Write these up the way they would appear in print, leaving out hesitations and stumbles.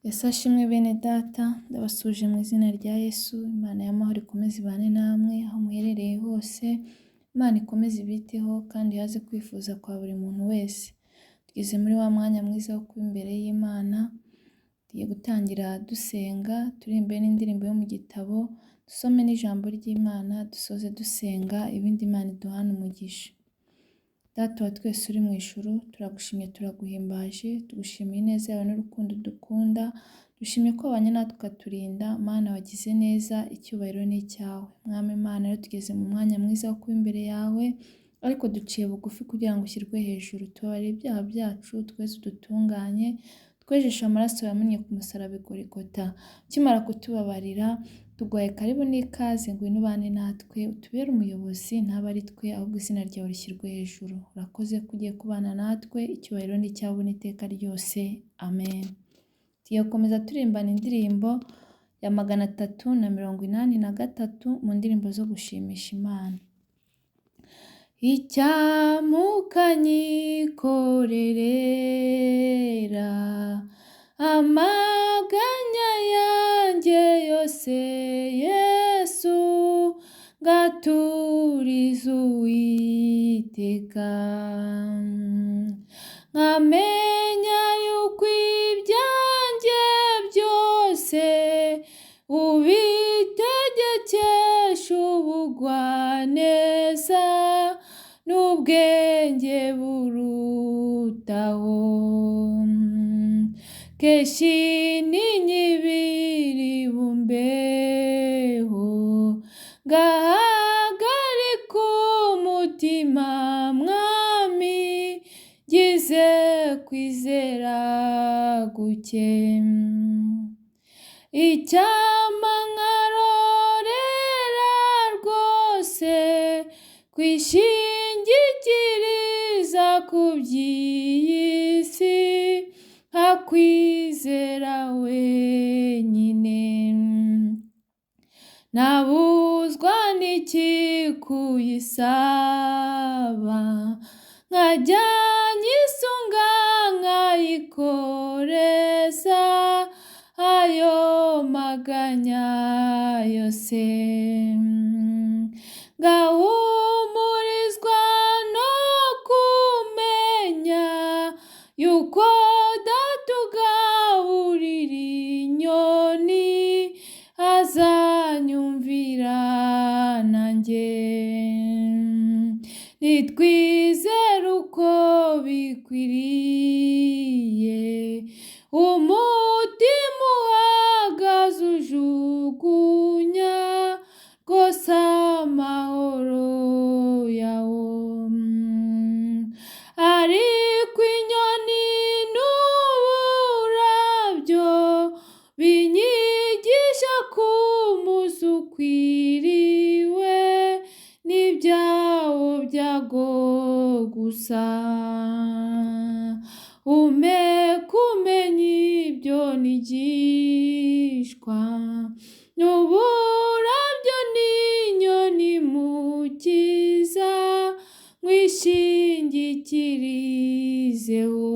Yesu ashimwe bene data, ndabasuhuje mu izina rya Yesu, Imana y'amahoro ikomeze ibane namwe aho muherereye hose, Imana ikomeze ibiteho kandi ihaze kwifuza kwa buri muntu wese. Tugeze muri wa mwanya mwiza wo kuba imbere y'Imana, tugiye gutangira dusenga, turirimbe n'indirimbo yo mu gitabo, dusome n'ijambo ry'Imana, dusoze dusenga, ibindi Imana iduhane umugisha. Data wa twese uri mu ijuru, turagushimye turaguhimbaje, tugushimiye ineza yawe n'urukundo udukunda, dushimye ko wabanye natwe ukaturinda, Mana wagize neza, icyubahiro ni icyawe. Mwami Imana rero tugeze mu mwanya mwiza wo kuba imbere yawe, ariko duciye bugufi kugira ngo ushyirwe hejuru, tubabarire ibyaha byacu, tweze udutunganye, twejeshe amaraso yamennye ku musaraba i Golgotha. Ukimara kutubabarira, tuguhaye karibu n'ikaze, ngwino ubane natwe, utubere umuyobozi, ntabe ari twe, ahubwo izina ryawe rishyirwe hejuru. Urakoze ko ugiye kubana natwe, icyubahiro ni icyawe n'iteka ryose, amen. Tugiye gukomeza turirimbana indirimbo ya 383 mu ndirimbo zo gushimisha Imana. Icyampa ukanyikorerera amaganya yanjye yose, Yesu ngaturiza Uwiteka, nkamenya yuko ibyanjye byose ubitegekesha ubugwaneza n'ubwenge burutaho. Kenshi n'inyibiri bumbeho, ngahagarika umutima Mwami, ngize kwizera guke. Icyampa nkarorera rwose kwishingikiriza ku by'iyi si, nkakwizera wenyine. Nabuzwa n'iki kuyisaba, nkajya nyisunga nkayikoreza ayo maganya yose. Ngahumurizwa no kumenya yuko Data ugaburira inyoni azanyumvira nanjye. Nitwizere uko bikwiriye, umutima uhagaze ujugunya rwose amahoro yawo. Ariko inyoni n'uburabyo binyigisha ko umunsi ukwiriwe n'ibyawo byago gusa. Umpe kumenya ibyo nigishwa n'uburabyo n'inyoni Mukiza, nkwishingikirizeho.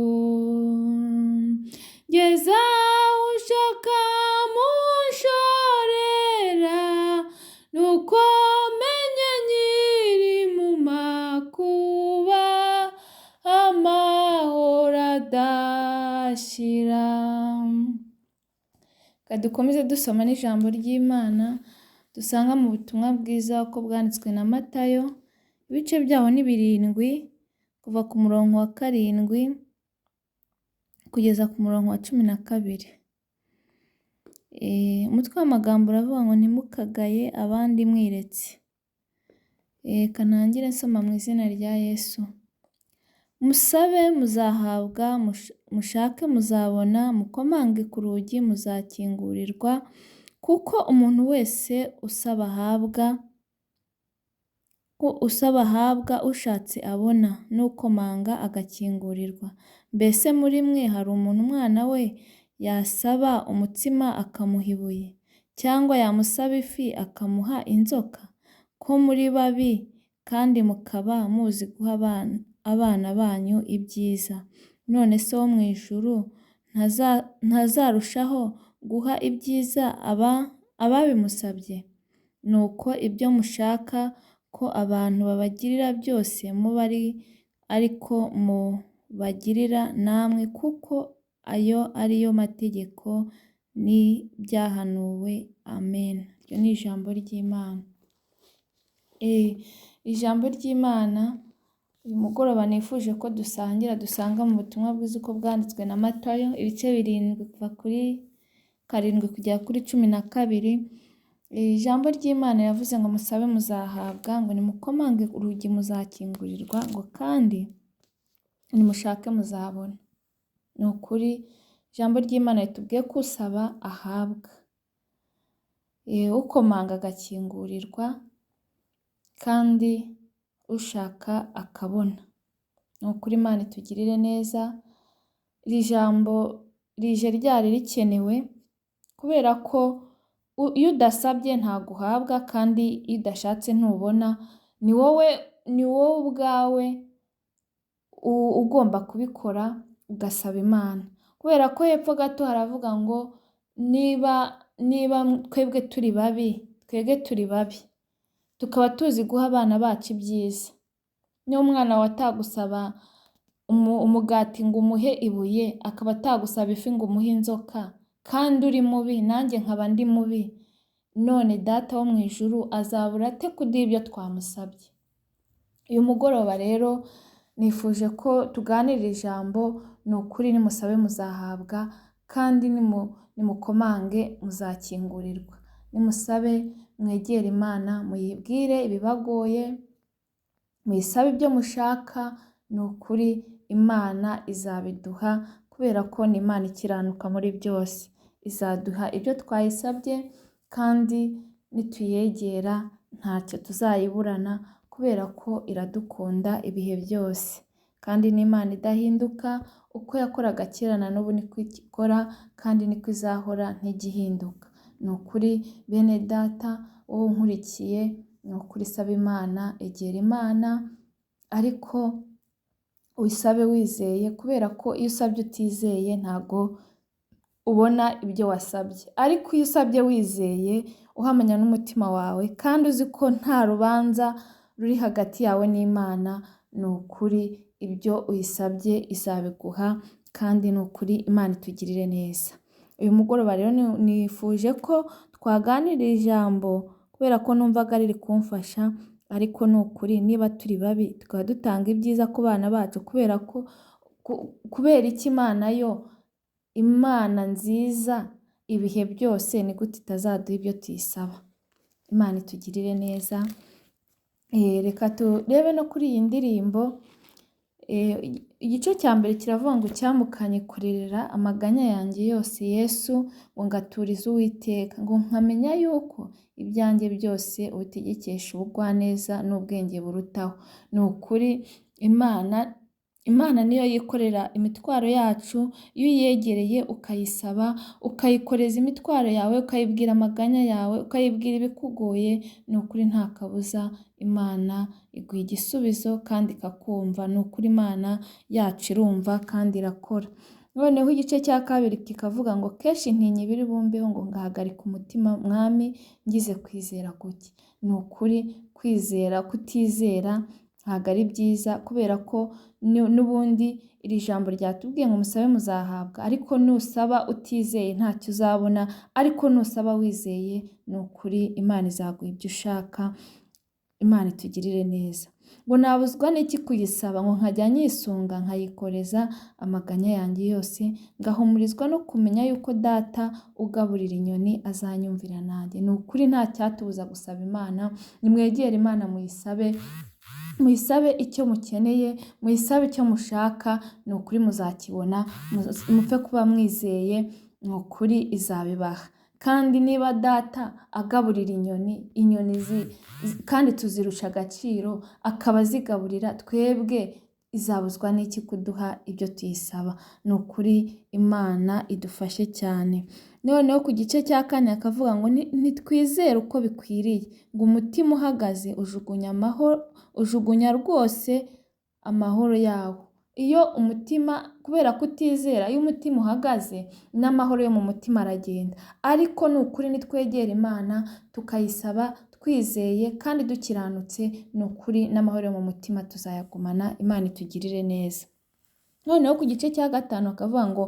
Ngeze aho ushaka munshorera, nuko menye nkiri mu makuba, amahoro adashira. Reka dukomeze dusoma n'ijambo ry'Imana dusanga mu butumwa bwiza uko bwanditswe na Matayo, ibice byaho ni 7, kuva ku murongo wa 7 kugeza ku murongo wa 12. Umutwe w'amagambo uravuga ngo ntimukagaye abandi mwiretse. Reka ntangire nsoma mu izina rya Yesu. Musabe muzahabwa, mushake muzabona, mukomange ku rugi muzakingurirwa, kuko umuntu wese usaba ahabwa, ushatse abona, n'ukomanga agakingurirwa. Mbese muri mwe hari umuntu umwana we yasaba umutsima akamuha ibuye, cyangwa yamusaba ifi akamuha inzoka? Ko muri babi kandi mukaba muzi guha abana banyu ibyiza, none se wo mu ijuru ntazarushaho guha ibyiza ababimusabye? Nuko ibyo mushaka ko abantu babagirira byose mube ari ko mubagirira namwe, kuko ayo ari yo mategeko n'ibyahanuwe. Amen. Iryo ni ijambo ry'Imana. Ijambo ry'Imana uyu mugoroba nifuje ko dusangira dusanga mu butumwa bwiza uko bwanditswe na Matayo, ibice 7 kuva kuri 7 kugera kuri 12. Ijambo ry'Imana yavuze ngo musabe muzahabwa, ngo nimukomange urugi muzakingurirwa, ngo kandi nimushake muzabona. Ni ukuri ijambo ry'Imana ritubwiye ko usaba ahabwa, ukomanga agakingurirwa, kandi ushaka akabona. Ni ukuri Imana itugirire neza. Iri jambo rije ryari rikenewe kubera ko iyo udasabye ntabwo uhabwa, kandi iyo udashatse ntubona. Ni wowe ubwawe ugomba kubikora, ugasaba Imana, kubera ko hepfo gato haravuga ngo niba twebwe turi babi, twebwe turi babi tukaba tuzi guha abana bacu ibyiza. Niba umwana wawe atagusaba umugati ngo umuhe ibuye, akaba atagusaba ifi ngo umuhe inzoka, kandi uri mubi nanjye nkaba ndi mubi, none Data wo mu ijuru azabura ate kuduha ibyo twamusabye? Uyu mugoroba rero nifuje ko tuganira ijambo. Ni ukuri nimusabe muzahabwa, kandi nimukomange muzakingurirwa. Nimusabe mwegere Imana, muyibwire ibibagoye, muyisabe ibyo mushaka. Ni ukuri Imana izabiduha, kubera ko ni Imana ikiranuka muri byose. Izaduha ibyo twayisabye, kandi nituyegera ntacyo tuzayiburana, kubera ko iradukunda ibihe byose. Kandi ni Imana idahinduka, uko yakoraga kera na n'ubu niko ikora, kandi niko izahora ntigihinduka. Ni ukuri bene Data, wowe unkurikiye, ni ukuri saba Imana, egera Imana, ariko uyisabe wizeye, kubera ko iyo usabye utizeye ntago ubona ibyo wasabye. Ariko iyo usabye wizeye, uhamanya n'umutima wawe, kandi uzi ko nta rubanza ruri hagati yawe n'Imana, ni ukuri ibyo uyisabye izabiguha, kandi ni ukuri Imana itugirire neza. Uyu mugoroba rero nifuje ko twaganira ijambo, kubera ko numvaga riri kumfasha, ariko ni ukuri niba turi babi tukaba dutanga ibyiza ku bana bacu, kubera ko kubera iki Imana yo, Imana nziza ibihe byose, ni gute itazaduha ibyo tuyisaba? Imana itugirire neza. Reka turebe no kuri iyi ndirimbo. Igice cya mbere kiravuga ngo icyamukanye kurerera amaganya yanjye yose Yesu, ngo ngaturize Uwiteka, ngo nkamenya yuko ibyanjye byose ubitegekesha ubugwaneza n'ubwenge burutaho. Ni ukuri Imana niyo yikorera imitwaro yacu. Iyo uyegereye ukayisaba, ukayikoreza imitwaro yawe, ukayibwira amaganya yawe, ukayibwira ibikugoye, ni ukuri nta kabuza Imana iguha igisubizo kandi ikakumva. Ni ukuri Imana yacu irumva kandi irakora. Noneho igice cya kabiri kikavuga ngo kenshi ntinya ibiri bumbeho, ngo ngahagarika umutima Mwami ngize kwizera guke. Ni ukuri kwizera kutizera ntabwo ari byiza, kubera ko n'ubundi iri jambo ryatubwiye ngo musabe muzahabwa, ariko nusaba utizeye ntacyo uzabona, ariko nusaba wizeye ni ukuri Imana izaguha ibyo ushaka. Imana itugirire neza. Ngo nabuzwa n'iki kuyisaba, ngo nkajya nyisunga nkayikoreza amaganya yanjye yose, ngahumurizwa no kumenya yuko Data ugaburira inyoni azanyumvira nanjye. Ni ukuri nta cyatubuza gusaba Imana. Nimwegere Imana muyisabe, muyisabe icyo mukeneye, muyisabe icyo mushaka, ni ukuri muzakibona, mupfe kuba mwizeye, ni ukuri izabibaha. Kandi niba Data agaburira inyoni, inyoni kandi tuzirusha agaciro, akaba azigaburira, twebwe izabuzwa n'iki kuduha ibyo tuyisaba? Ni ukuri Imana idufashe cyane. Noneho ku gice cya kane akavuga ngo ntitwizere uko bikwiriye, ngo umutima uhagaze ujugunya amahoro, ujugunya rwose amahoro yawo. Iyo umutima, kubera kutizera, iyo umutima uhagaze n'amahoro yo mu mutima aragenda. Ariko ni ukuri nitwegera Imana tukayisaba twizeye kandi dukiranutse, ni ukuri n'amahoro yo mu mutima tuzayagumana. Imana itugirire neza. Noneho ku gice cya 5 akavuga ngo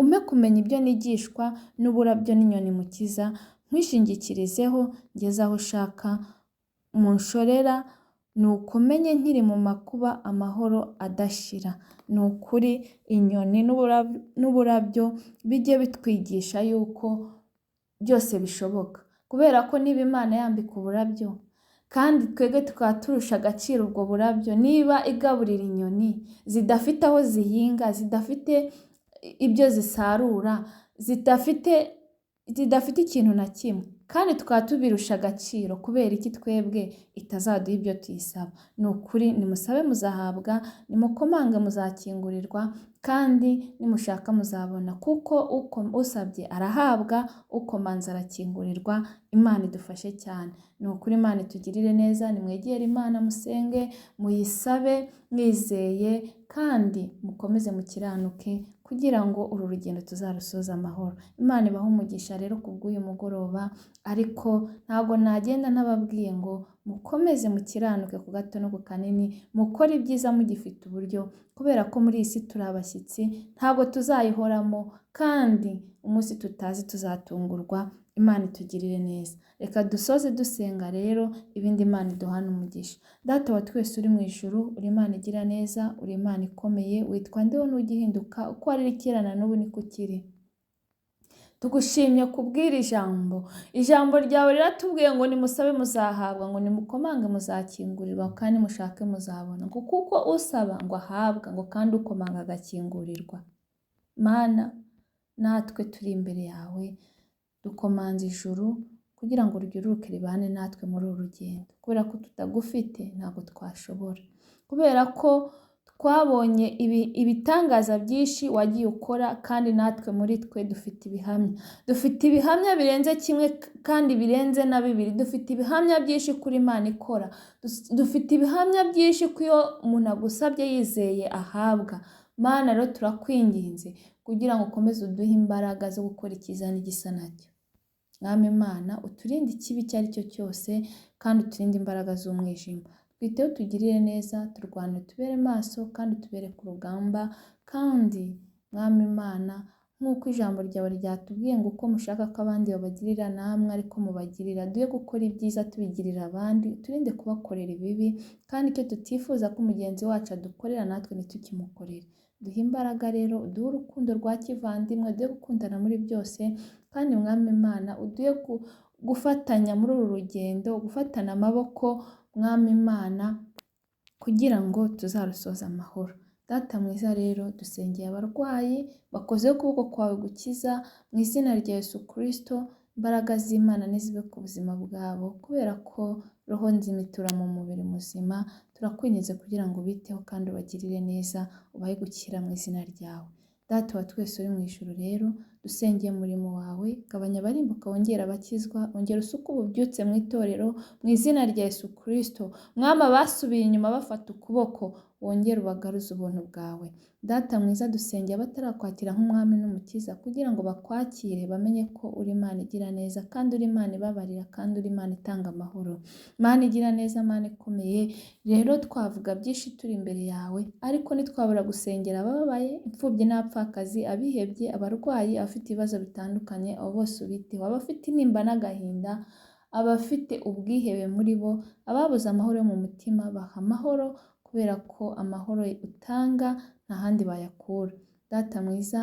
umpe kumenya ibyo nigishwa n'uburabyo n'inyoni mukiza, nkwishingikirizeho ngeze aho ushaka, munshorera, nuko menye nkiri mu makuba amahoro adashira. Ni ukuri inyoni n'uburabyo bijye bitwigisha yuko byose bishoboka, kubera ko niba Imana yambika uburabyo kandi twebwe tukaba turusha agaciro ubwo burabyo, niba igaburira inyoni zidafite aho zihinga, zidafite ibyo zisarura, zidafite ikintu na kimwe, kandi tukaba tubirusha agaciro, kubera iki twebwe itazaduha ibyo tuyisaba? Ni ukuri nimusabe muzahabwa, nimukomange muzakingurirwa, kandi nimushaka muzabona, kuko usabye arahabwa, ukomanze arakingurirwa. Imana idufashe cyane. Ni ukuri Imana itugirire neza. Nimwegere Imana musenge, muyisabe mwizeye, kandi mukomeze mukiranuke kugira ngo uru rugendo tuzarusoze amahoro. Imana ibahe umugisha rero kubw'uyu mugoroba, ariko ntabwo nagenda ntababwiye ngo mukomeze mukiranuke ku gato no ku kanini, mukore ibyiza mugifite uburyo, kubera ko muri iyi si turi abashyitsi, ntabwo tuzayihoramo, kandi umunsi tutazi tuzatungurwa. Imana itugirire neza. Reka dusoze dusenga rero, ibindi Imana iduhane umugisha. Data wa twese uri mu ijuru, uri Imana igira neza, uri Imana ikomeye, witwa ndeho ntujya uhinduka, uko wari kera na n'ubu niko ukiri. Tugushimye kubw'iri jambo. Ijambo ryawe riratubwiye ngo nimusabe muzahabwa, ngo nimukomange muzakingurirwa, kandi mushake muzabona, ngo kuko usaba ngo ahabwa, ngo kandi ukomanga agakingurirwa. Mana, natwe turi imbere yawe, dukomanze ijuru kugira ngo ryururuke ribane natwe muri uru rugendo, kubera ko tutagufite ntabwo twashobora, kubera ko twabonye ibitangaza byinshi wagiye ukora, kandi natwe muri twe dufite ibihamya, dufite ibihamya birenze kimwe kandi birenze na bibiri, dufite ibihamya byinshi kuri Imana ikora, dufite ibihamya byinshi ko iyo umuntu agusabye yizeye ahabwa. Mana rero turakwinginze kugira ngo ukomeze uduhe imbaraga zo gukora icyiza n'igisa nacyo. Mwami Imana, uturinde ikibi icyo ari cyo cyose, kandi uturinde imbaraga z'umwijima. Twiteho tugirire neza, turwane tubere maso, kandi tubere ku rugamba. Kandi Mwami Imana, nk'uko ijambo ryawe ryatubwiye ngo uko mushaka ko abandi babagirira namwe ariko mubagirira, duhe gukora ibyiza tubigirira abandi, turinde kubakorera ibibi, kandi icyo tutifuza ko mugenzi wacu adukorera natwe ntitukimukorere. Duhe imbaraga rero, uduhe urukundo rwa kivandimwe, duhe gukundana muri byose, kandi Mwami Imana uduhe gufatanya muri uru rugendo, gufatana amaboko, Mwami Imana, kugira ngo tuzarusoze amahoro. Data mwiza rero, dusengeye abarwayi bakozeho ukuboko kwawe gukiza, mu izina rya Yesu Kristo, imbaraga z'Imana nizibe ku buzima bwabo, kubera ko roho nzima itura mu mubiri muzima. Turakwinginze kugira ngo ubiteho kandi ubagirire neza, ubahe gukira mu izina ryawe. Data wa twese uri mu ijuru rero, dusengeye umurimo wawe, gabanya abarimbuka wongere abakizwa, ongera usuke ububyutse mu itorero, mu izina rya Yesu Kristo. Mwami, abasubiye inyuma bafata ukuboko, wongere ubagaruze ubuntu bwawe. Data mwiza, dusengeye abatarakwakira nk'umwami n'umukiza, kugira ngo bakwakire, bamenye ko uri Imana igira neza, kandi uri Imana ibabarira, kandi uri Imana itanga amahoro. Mana igira neza, Mana ikomeye, rero twavuga byinshi turi imbere yawe, ariko ntitwabura gusengera abababaye, imfubyi n'abapfakazi, abihebye, abarwayi, abafite ibibazo bitandukanye, abo bose ubiteho, abafite intimba n'agahinda, abafite ubwihebe muri bo, ababuze amahoro yo mu mutima, baha amahoro, kubera ko amahoro utanga nta handi bayakura. Data mwiza,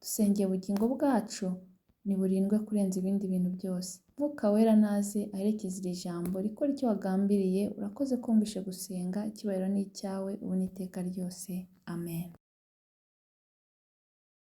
dusengeye ubugingo bwacu, niburindwe kurenza ibindi bintu byose. Mwuka wera naze aherekeze iri jambo, rikora icyo wagambiriye. Urakoze kumvishe gusenga, icyubahiro ni icyawe, ubu n'iteka ryose. Amen.